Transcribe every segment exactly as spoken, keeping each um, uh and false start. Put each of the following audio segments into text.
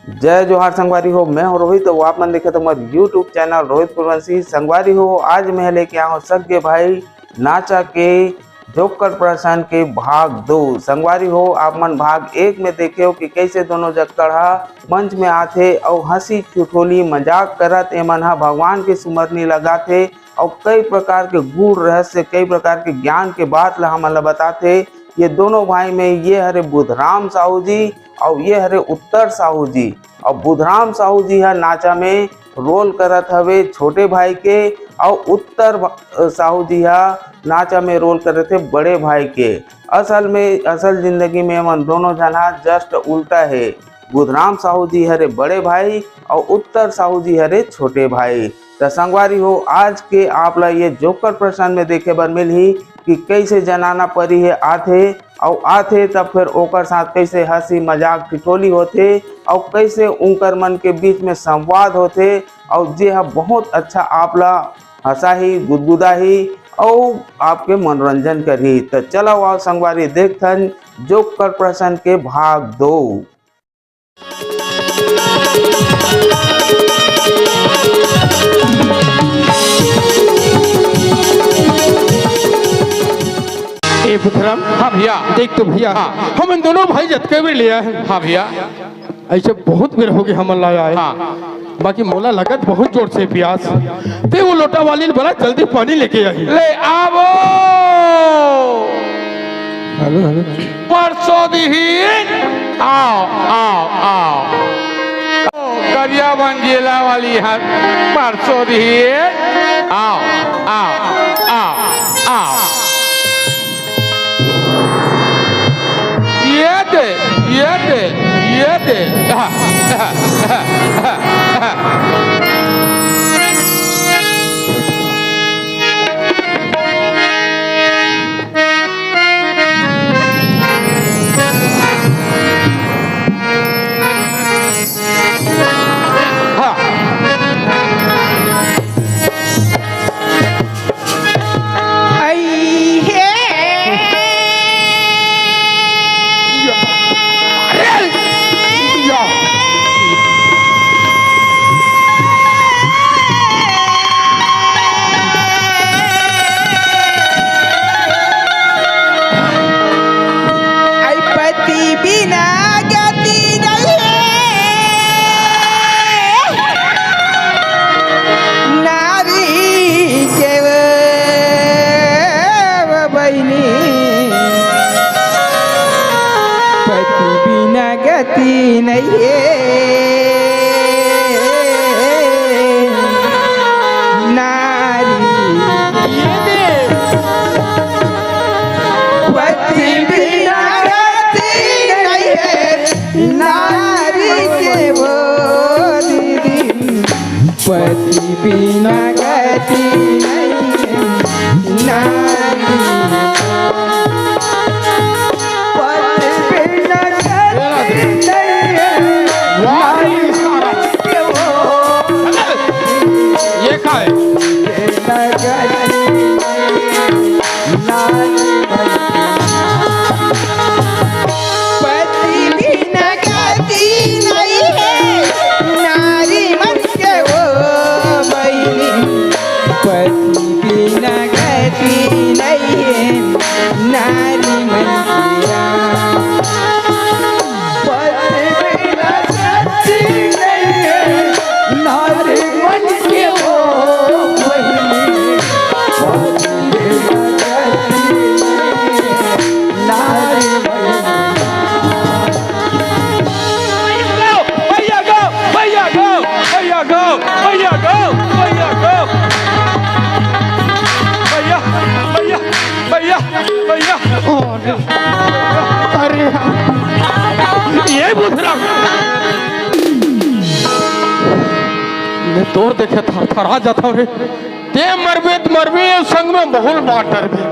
जय जोहार संगवारी हो, मैं हूं रोहित, अउ आप मन देखत हो हमर YouTube चैनल रोहित कुलवंशी। संगवारी हो, आज मैं लेके आए हूं सगे भाई नाचा के जोकर प्रसंग के भाग दो। संगवारी हो, आप मन भाग एक में देखे हो कि कैसे दोनों जक्कड़ ह मंच में आथे अउ हंसी ठिठोली मजाक करत एमन ह भगवान के सुमरनी लगाथे अउ कई प्रकार के गूढ़ रहस्य, कई प्रकार के ज्ञान के बात ला हमन ला बताथे। ये दोनों भाई में ये हरे बुधराम साहू जी अउ ये हरे उत्तर साहू जी। अउ बुधराम साहू जी ह नाचा में रोल करत हवे छोटे भाई के, अउ उत्तर भ-, साहू जी ह नाचा में रोल करत हे बड़े भाई के। असल में, असल जिंदगी में एमन दोनों झन ह just उल्टा हे। बुधराम साहू जी हरे बड़े भाई अउ उत्तर साहू जी हरे छोटे भाई। त संगवारी हो, आज के आप ला ये जोकर प्रसंग में देखे बर मिलही कि कैसे जनाना परी हे आथे, अउ आथे तब फिर ओकर साथ कैसे हंसी मजाक ठिठोली होथे, अउ कैसे उनकर मन के बीच में संवाद होथे, अउ जे ह बहुत अच्छा आप ला हंसाही, गुदगुदाही, अउ आपके मनोरंजन करही। त चलो आओ संगवारी, देखथन जोकर प्रसंग के भाग दो। ए बुधराम। हाँ भैया। देख तो भैया, हाँ। हम इन दोनों भाई जतके भी लिया है। हाँ भैया। ऐसे बहुत बेर हो गए हमन ला आए। हाँ। बाकी मोला लगत बहुत जोर से प्यास। ते वो लोटा वाली बड़ा जल्दी पानी लेके आई। ले आवो। Hello, hello. परसों दिही। आओ, आओ, आओ। ओ, गरियाबंद जिला वाली हर परसों दिही। आओ, आओ, आओ, आओ। ये दे, ये दे, ये दे। हाँ। आई हे। या। अरे, या। आई पति बिना गति नहीं है, नारी के वो बहिनी, पति बिना गति नहीं है। नारी पति बिना गति नहीं है, नारी के वो दीदी, पति बिना गति नहीं है, नारी। पति बिना गति नहीं है, नारी। ये का है? पति बिना गति नहीं है, नारी मन के वो बहिनी। पति बिना गति नहीं है, नारी मन के वो। पति बिना गति नहीं है, नारी मन के वो बहिनी। पति बिना गति नहीं है, नारी मन के। भैया गो, भैया गो, भैया गो, भैया गो, भैया गो। भैया, भैया, भैया, भैया। अरे, अरे। ये बुधराम। मैं तोर देखे थरथरा जाता हूँ रे। ते मरबे त मरबे, संग में माहौल बांट डरबे।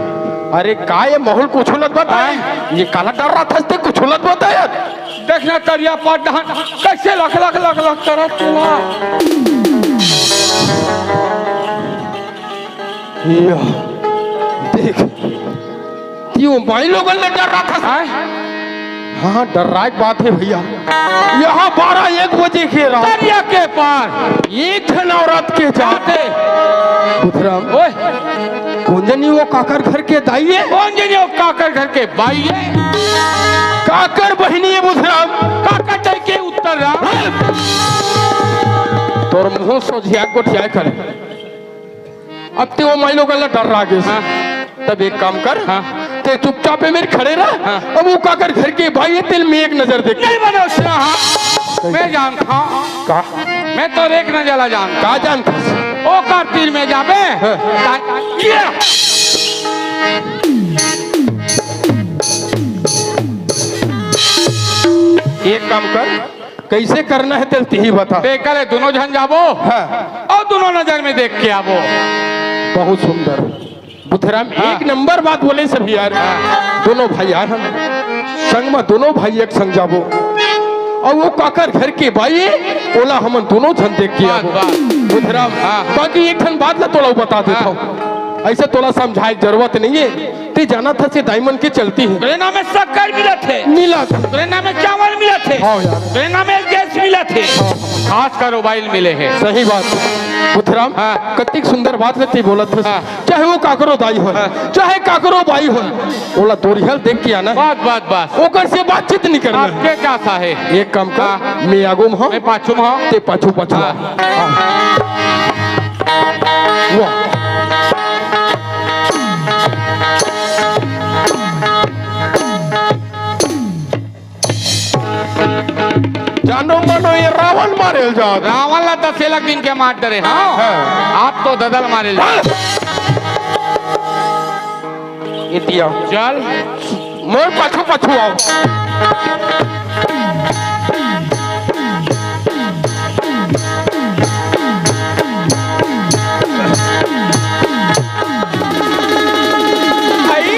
अरे का ये माहौल कुछ लत बताए? ये काला डर रहा था, ते कुछ लत बताए यार। देखना करिया पाट डहान कैसे लख लख लख लख करत चला। या, देख, यो भाई लोगन ले डर रहा था। आय? हाँ, डर्राए के बात हे भइया। यहाँ बारह एक बजे के रात दरिया के पार एक झन औरत के जाते। बुधराम, ओए। कोन जनी वो काकर घर के दाई हे? कोन जनी वो काकर घर के बाई हे? काकर बहिनी हे बुधराम? काकर तरीके उत्तर राम। तोर मुँह सोझिया गोठिया करे। अब ते वो माई लोगन ला डर्रा गेस। हाँ। तब एक काम कर, हाँ। ते चुपचाप ए मेर खड़े रह। हाँ। अब वो काकर घर के बाई हे, तेला मैं एक नजर देख। नहीं बनो उसने, हाँ। मैं जानता हूँ। का? मैं तो एक नजर ला जानता। का जानता? ओ कर तीर में जाबे। हाँ। ता-, ये। एक काम कर, कइसे करना हे तेला तिही बता। ते कले दुनों झन जाबो। हाँ। अउ दुनों नजर में देख के आबो। बहुत सुंदर। बुधराम हाँ। एक नंबर बात बोले सब यार। हाँ। दुनों भाई यार हम संग में दुनों भाई एक संग जाबो। अउ वो काकर घर के बाई, ओला हमन दुनों झन देख के बस, आबो। बस। बुधराम, हाँ। बाकी एक ठन बात ला तोला बता देत हाँ। हँव। अइसे तोला समझाए के जरूरत नइ हे। ते जानत हस ये दाई मन के चलती हे। तोरे नाम में शक्कर मिलत हे। मिलत हे। तोरे नाम में चावल मिलत हे। हाँ यार। तोरे नाम में गैस मिलत हे। हाँ। खास कर मोबाइल मिले हे। सही बात। बुधराम, हाँ। कतिक सुंदर बात ल ते बोलत हस। हाँ। चाहे वो काकरो दाई होय, हाँ। चाहे काकरो बाई होय, ओला दूरिहा ले देख के आना। बस, बस, बस। ओकर से बातचीत नइ करना हे। आपके का सा हे? एक काम कर, हाँ। मैं आगू में हँव, मैं पाछू में हँव। ते पाछू, पाछू हाँ। आ। हाँ। वाह। जानो मानो ये रावण मारे ल जात। रावण ला दस लाख दिन के मार डरे, हाँ? हाँ। आप तो ददल मारे ल जात। हाँ। एती आव। चल। मोर पाछू पाछू आव। भाई,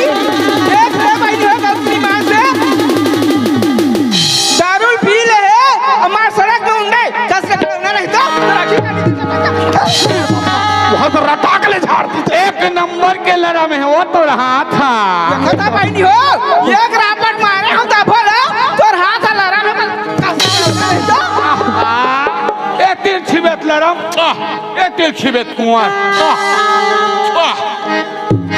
देख ले भाई, जो है गलती मान से। दारू पी ले हे, हमार सड़क में उंडे, कस के लौना रही तो, तो राखी काटी थी। वहाँ तो रटाक ले झाड़ दी थे। एक नंबर के लड़ा में हो तो रहा था। देखो था भाई नहीं हो, एक रापट मारे हम तो बोलो, तो रहा था लड़ा में, कस के लौना रही तो। ए तिरछी बेत लड़म, आह, ए तिरछी बेत कुंवर, आह, आह।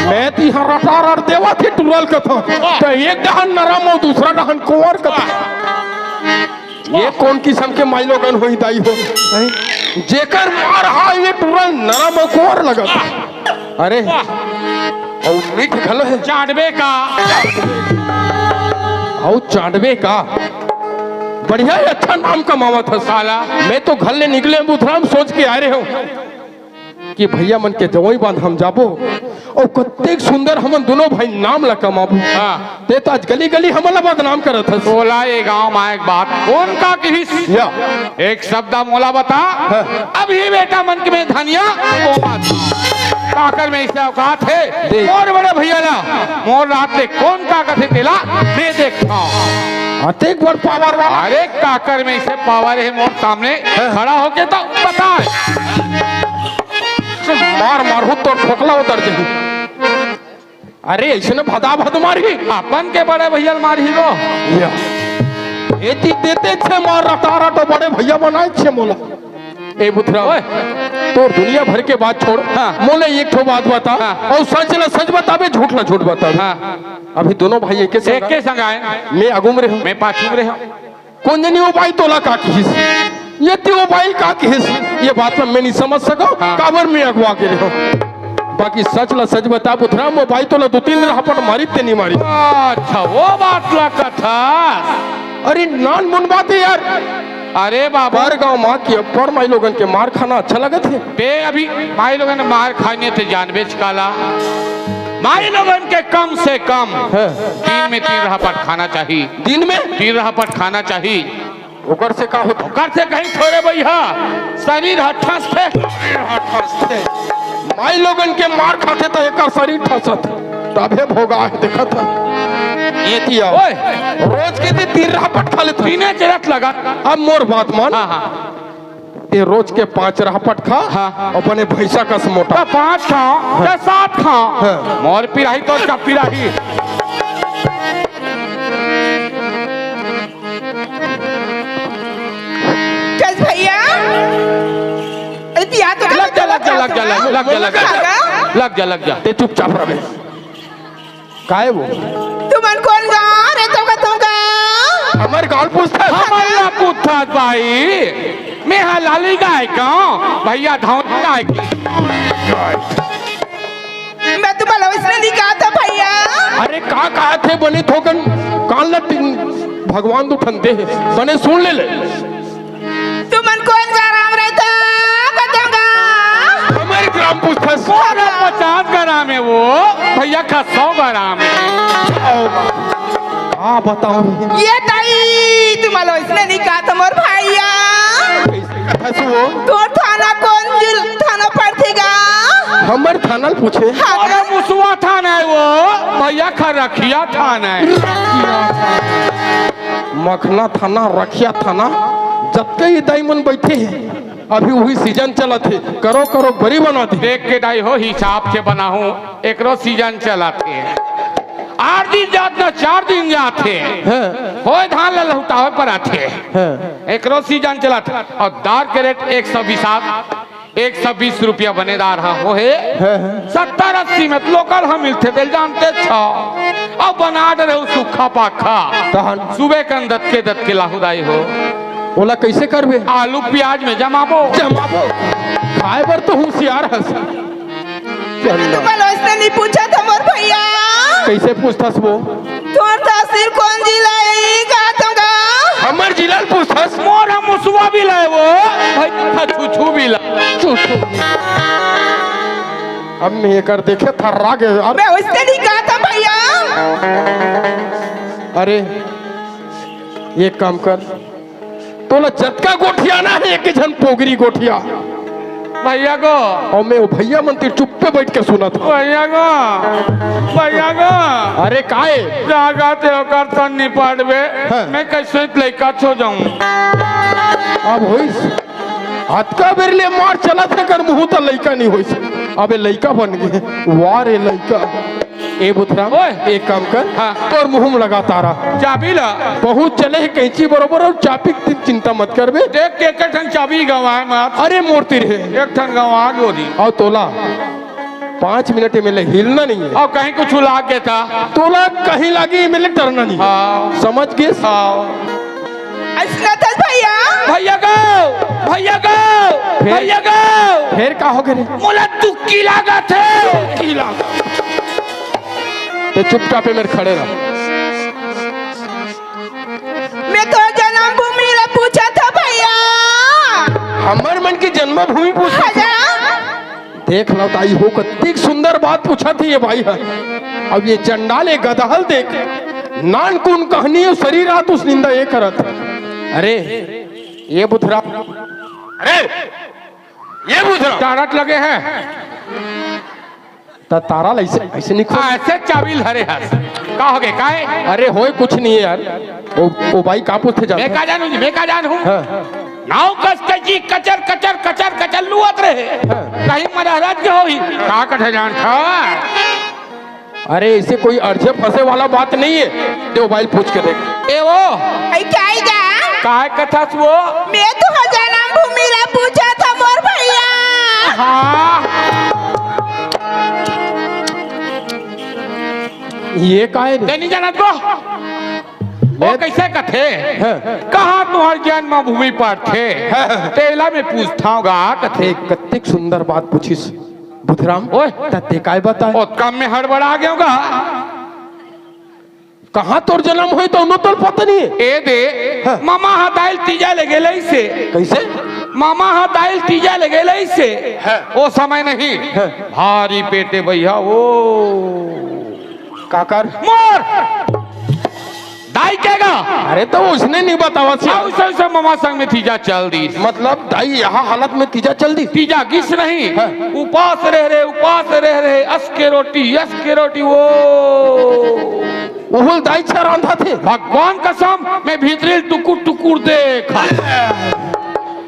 मैं तो इहाँ रटारट देवत ही टुरल कथों। त एक डहन नरम अउ दूसरा डहन कुंवर कथों। ये कोन किसम के माईलोगन होही दाई हो? हैं? जेकर मार हा ये टुरल नरम अउ कुंवर लगत। अरे, अउ मीठ घलो हे। चांटबे का? अउ चांटबे का? बढ़िया ही अच्छा नाम कमावत हस। काला? मैं तो घर ले निकले बुधराम सोच के आए रहे हूँ। कि भैया मन के जवई बांध हम जाबो, अउ कतेक सुंदर हमन दुनों भाई नाम ला कमाबो। हाँ। ते तो आज गली गली हमन ला बदनाम करत हस। तोला ये गांव में एक बात कोन का किहिस? या। एक शब्द मोला बता। हाँ। अभी बेटा मन के में धनिया वो बात। काकर में अइसे औकात हे? देख। मोर बड़े भैया ला, मोर रात ले कोन का कथे तेला, मैं देखता हूँ। अतेक बड़ पावर वाला। अरे काकर में अइसे पावर हे मोर सामने हाँ। खड़ा होके तो बता। मार मारहूँ तोर फोकला उतर जाही। अरे अइसने भदा भद मारही। अपन के बड़े भैया ल मारही वो। या। एती देते छे मार रटारट बड़े भैया बनाए छे मोला। ए बुधराम, ओए। तोर दुनिया भर के बात छोड़। हाँ। मोला एक ठो बात बता। हाँ। अउ सच ला सच बताबे, झूठ ला झूठ बताबे। हाँ। अभी दुनों भाई एके संग एके संग आए। मैं आगू में रहे हूँ। मैं पाछू में रहे हूँ। कोन जनी वो बाई तोला का किहिस? ये ते वो बाई का किहिस? ये बात ला मैं नइ समझ सकव, हाँ। काबर मैं अगवा के रहे हूँ। बाकी सच ला सच बता बुधराम, वो बाई तोला दू तीन रहपट मारी ते नइ मारी? अच्छा, वो बात ला कथा। अरे नान मुन बात हे यार। अरे बाबू। पर गांव माँ की अब्बड़ माईलोगन के मार खाना अच्छा लगत हे? बे अभी माईलोगन मार खाने ते जानबेच काला। माईलोगन के कम से कम हाँ। दिन में तीन रहपट खाना चाही। दिन में? तीन रहपट खाना चाही। ओकर से का होथे? ओकर से कहीं थोड़े भैया, शरीर ह ठसथे। शरीर ह ठसथे। माईलोगन के मार खाथे त एकर शरीर ठसत। तभे भोगा हे, देखत ह। एती आव। ओए। रोज के ते तीन रहपट खा लेथे। बिना जरत लगा। अब मोर बात मान। हाँ, हाँ। ते रोज के पांच रहपट खा, हाँ। अपने भैंसा कस मोटा। त पांच खा, हाँ। त सात खा। हाँ। मोर पिराही तोर का पिराही। लग जा, लग जा, लग जा, लग जा, लग जा। लग जा, लग जा। ते चुपचाप रह बे। काय वो? तुमन कोन गाँव रे, तुमका, तुमका? हमर गाँव पूछथस? हमर ला पूछथस भाई। मैं हा लाली गाय गाँव, भैया धौन गाय। मैं तुम्हारा वैसने नहीं कहा था भैया। अरे का कहा थे बने थोकन कान ला तीन भगवान तो ठंडे है, बने सुन ले ले। तुमन कोन ग्राम रहता? कतका? हमर ग्राम पूछथस। पूरा पचास ग्राम है वो, भैया का सौ ग्राम है। हाँ, बताओ। ये दाई, तुम्हारा इसने नहीं कहा था मोर भैया। कैसे कहा था वो? तोर थाना कोन जिल-, थाना पड़थे गा? हमर थाना ल पूछे। हाँ। अरे मुसवा थाना है वो, भैया का रखिया थाना है। मखना थाना, रखिया थाना, जतके ये दाई मन बैठे हैं, अभी वही सीजन चलत हे, करो करो बरी बना दी। देख के दाई हो, हिसाब से बनाहूँ, एकरो सीजन चलत हे। आठ दिन जात ना, चार दिन जात हे। हाँ। होय धान ला लहुटावे पर आथे। हाँ। एकरो सीजन चलत हे। और दार के रेट एक सौ बीस, एक सौ बीस रुपया बने दार हा, वो हे। हाँ, हाँ। सत्तर अस्सी में तो लोकल हम मिलथे, बेल जानते छो। अब बना डरे हो सूखा पाखा। तहन? सुबह कन दतके दतके लाहू दाई हो। ओला कैसे करबे? आलू प्याज में जमाबो। जमाबो। खाए बर तो होशियार हस। चल। तुमन वैसने नहीं पूछा था मोर भैया। कैसे पूछथस वो? तोर तहसील कोन जिला हे, का तुमका? हमर जिला ल पूछथस? मोर हम मुसवा भी लाए वो, भाई था छुछू भी ला। छुछू। अब मैं एकर देखे थर्रा गे। अरे मैं वैसने नहीं कहा था भैया। अरे एक काम कर, तोला जतका गोठियाना हे, एक झन पोगरी गोठिया। भैया गो। अउ मैं ओ भैया मन तीर चुप्पे बइठ के सुनत हंव। भैया गो, भैया गो। अरे काय? जागा ते ओकर तन निपाटबे। हाँ। मैं कइसे लइका हो जाहूं। अब होइस। अतका बेर ले मार चलत हे, कर मुहूं त लइका नइ होइस। अबे लइका बन गे। वाह रे लइका। ए बुधराम, हाँ। एक काम कर, हाँ। तोर मुहूं म लगा तारा। चाबी ला। बहुत चले हे कैंची बरोबर अउ चाबी के चिंता मत करबे। देख के एक ठन चाबी गंवाए मत। अरे मोर तीर हे। एक ठन गंवा गो दी। अउ तोला पाँच मिनट में ले हिलना नहीं है। अउ कहीं कुछ लाग गे ता। तोला कहीं लागे में ले डरना नहीं है। हाँ। समझ गेस? हाँ। अइसना तस भैया। भैया गो, भैया गो, फिर? भैया गो। फिर का हो गे रे? मोला तुक्की लागत हे। तुक्की लागत। ते चुपचाप ए मेर खड़े रह। मैं तोर जन्मभूमि ला पूछत हंव भैया। हमर मन के जन्मभूमि पूछत हस? हाँ। देख लव दाई हो, कतिक सुंदर बात पूछत हे ये भाई ह। अब ये चंडाल, ये गदहा ल देख, नानकुन कहनी अउ सरी रात उस निंदा ये करत। अरे, ये बुधराम। अरे, ये बुधराम। तारा त लगे हे। त तारा ल अइसे, अइसे निकाल। हाँ, अइसे चाबी ल धरे हस। का हो गे, काय? अरे, होय कुछ नहीं हे यार। ओ, ओ भाई, का पूछथे जात हे? मैं का जानहूं जी, मैं का जानहूं? हाँ। नाव कस कैंची कचर, कचर, कचर, कचर लुवत रहे। हाँ। कहीं महाराज के होही, का कथे जानथस? अरे, अइसे कोई अड़झे फंसे वाला बात नहीं हे। दे, ओ भाई ल पूछ के देख। ए वो। अई, काय गा? काय कथस वो? मैं तो जन्मभूमि ला पूछत हंव मोर भैया। हाँ। ये काय रे? ते नइ जानत वो? वो मैं कइसे कथे? हाँ। कहाँ तुंहर जन्मभूमि परथे? हाँ। तेला मैं पूछत हंव गा कथे। ए, कतिक सुंदर बात पूछिस बुधराम। ओए। त ते काय बताय? ओ, कम में हड़बड़ा गेंव गा। कहाँ तोर जनम होय त उनो तोर पता नहीं हे। ए दे, हाँ। ममा ह दाई ल तीजा ले गे रहिसे। कइसे? ममा ह दाई ल तीजा ले गे रहिसे। हाँ। ओ समय नहीं। हाँ। भारी पेटे भैया, ओ। काकर? मोर। दाई के गा। अरे त ओइसने नइ बतावस हे। अइसे, अइसे ममा संग में तीजा चल दिस। मतलब दाई ए हालत में तीजा चल दिस? तीजा गिस नहीं। हाँ। उपास रहे रहे, उपास रहे रहे, अस के रोटी, अस के रोटी, ओ। उहू ल दाई अच्छा रांधथे। भगवान कसम, मैं भीतरी ल टुकुर टुकुर देख।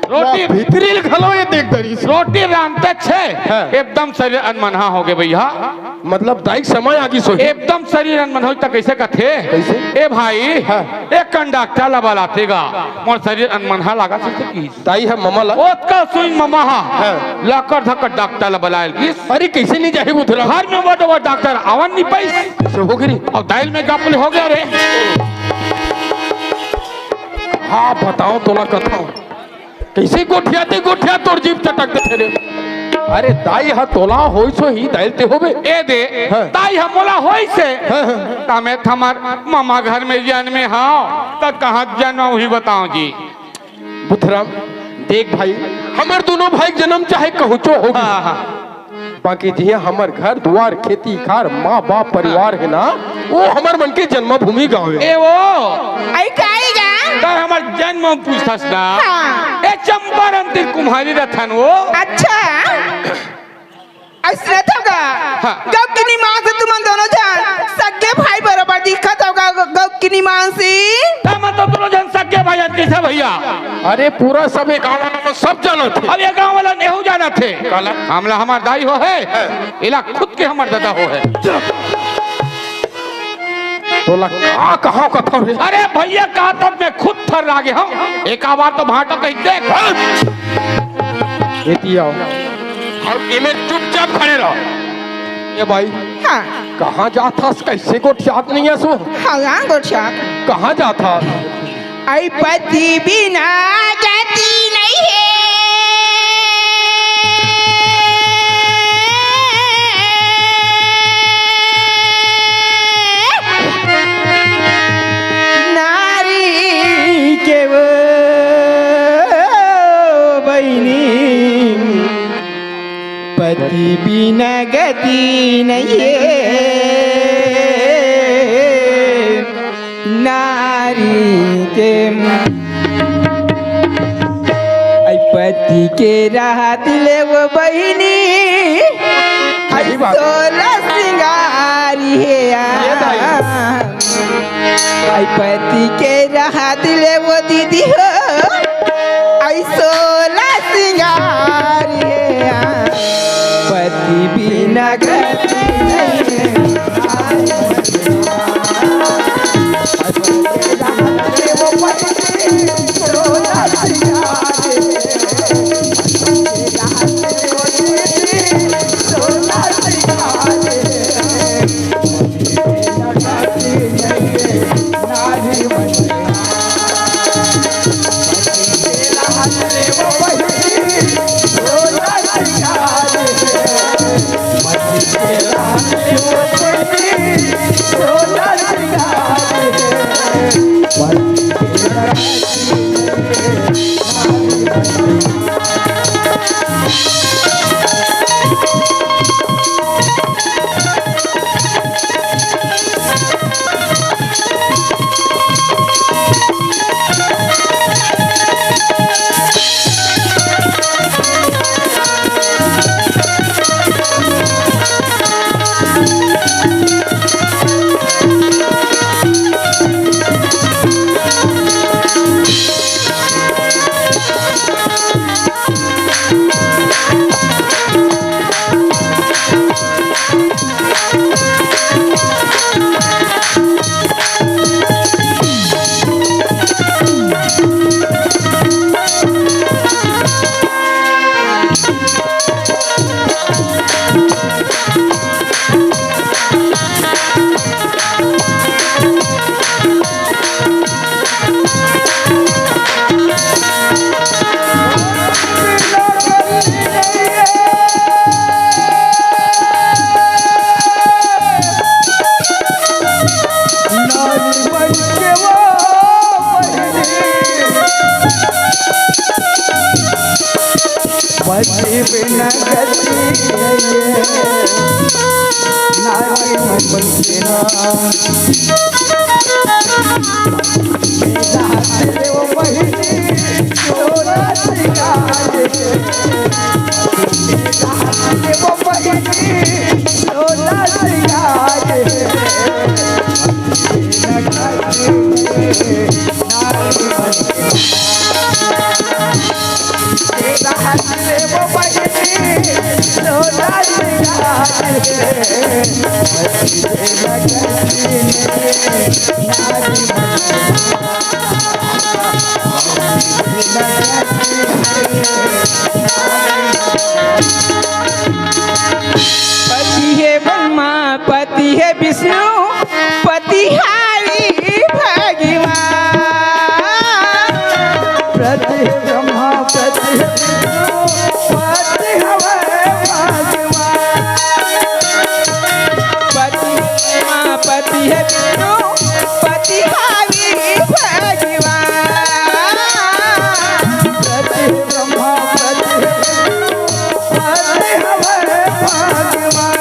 रोटी वाह, भीतरी ल घलो ये देख डरिस। रोटी रांधतेच हे, हाँ। एकदम शरीर अनमनहा हो गे भैया। मतलब दाई के समय आ गिस होही। एकदम शरीर अनमन होही त कइसे कथे? कइसे? ए भाई, हाँ। एक कन डॉक्टर ला बलाते गा, मोर शरीर अनमनहा लागत हे कि। दाई ह ममा ला। ओतका सुइन ममा ह। हाँ। लकर धकर डॉक्टर ला बलाय ल गिस। अरे कइसे नइ जाही बुधराम? घर में वो तो वो डॉक्टर आवन नइ पाइस। कइसे हो गे रे? अउ दाई ल मैं गप ले हो गे रे। हाँ बताओ तोला कथंव। कइसे गोठियाते गोठियात तोर जीभ चटक देथे रे? अरे दाई ह तोला होइस होही, दाई ल ते होबे। ए दे, हाँ। दाई ह मोला होइस हे। हाँ, हाँ। त मैं त हमर ममा घर में जनमे हंव, त कहाँ जनमे हंव उही बताव जी। बुधराम, देख भाई, हमर दूनों भाई के जनम चाहे कहूँचो होगे। हाँ, हाँ। बाकी जिहाँ हमर घर दुवार, खेती खार, माँ बाप परिवार हे ना, वो हमर मन के जन्मभूमि गाँव हे। ए वो। अई काई गा? त हमर जन्म पूछथस ना। हाँ। ए चंपारण तीर कुम्हारी रथन वो। अच्छा। अइसने तो गा। हाँ। गउ के निमास तुमन दूनों झन सगे भाई बरोबर दिखत हव गा, गउ के निमास। त हमन तो दूनों झन सगे भाई हन, कइसे भइया? अरे पूरा सब ए गाँव वाला मन सब जानत हे। अब ए गाँव वाला नइ जानत हे। काला? हमला हमर दाई होहे, हाँ। एला खुद के हमर ददा होहे। तोला का कहांव कथंव रे? अरे भइया, कहा तब मैं खुद थर्रा गे हंव। एक बार तो भांटो कहि देख। एती आव। अउ एमे चुपचाप खड़े रह। ए भाई, हाँ। कहाँ जात हस? कइसे गोठियात नइ हस वो? हाँ, हाँ, गोठियात। कहाँ जात हस? अई पति बिना गति नइ हे। नारी के वो बहिनी, पति बिना गति नइ हे। नारी के अई पति के रहत ले वो बहिनी, अई सही बात। सोलह सिंगारी हे आ। ये दाई। अई पति के रहत ले वो दीदी हो, अई सोलह सिंगारी हे आ। पति बिना गति नइ हे। पति बिना गति नहीं है, नारी मन बिना। मेरा दिल वो बहिनी, चोला सिंगार। मेरा दिल वो बहिनी, चोला सिंगार। पति हे ब्रह्मा, पति हे विष्णु, पति हवे भगवान। पति हे ब्रह्मा, पति हे विष्णु, पति हवे भगवान। पति हे ब्रह्मा, पति हे विष्णु, पति हवे भगवान। पति हे ब्रह्मा, पति हे विष्णु, पति हवे भगवान।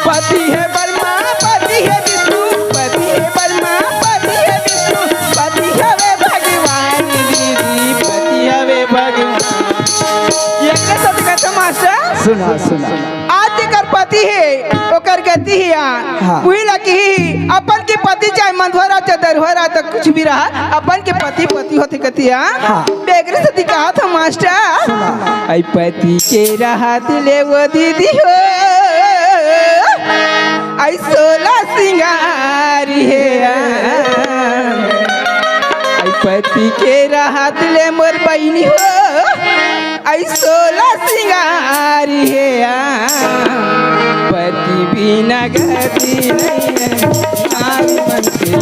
पति हे ब्रह्मा, पति हे विष्णु, पति हे ब्रह्मा, पति हे विष्णु, पति हवे भगवान दीदी, पति हवे भगवान। ये कैसे दिखा था मास्टर? सुना, सुना। आज जेकर पति हे, ओकर गति हे। हाँ। उही ला किही, अपन के पति चाहे मंधोरा, चाहे दरहोरा, तो कुछ भी रहा, अपन के पति, पति होथे कथे। हाँ। बेगरे से दिखा था मास्टर। सुना। आई पति के रहत ले वो दीदी हो, आई सोला सिंगार हे। आई पति के रहत ले मोर बहिनी हो, आई सोला सिंगार हे। पति बिना गति नहीं है, नारी मन के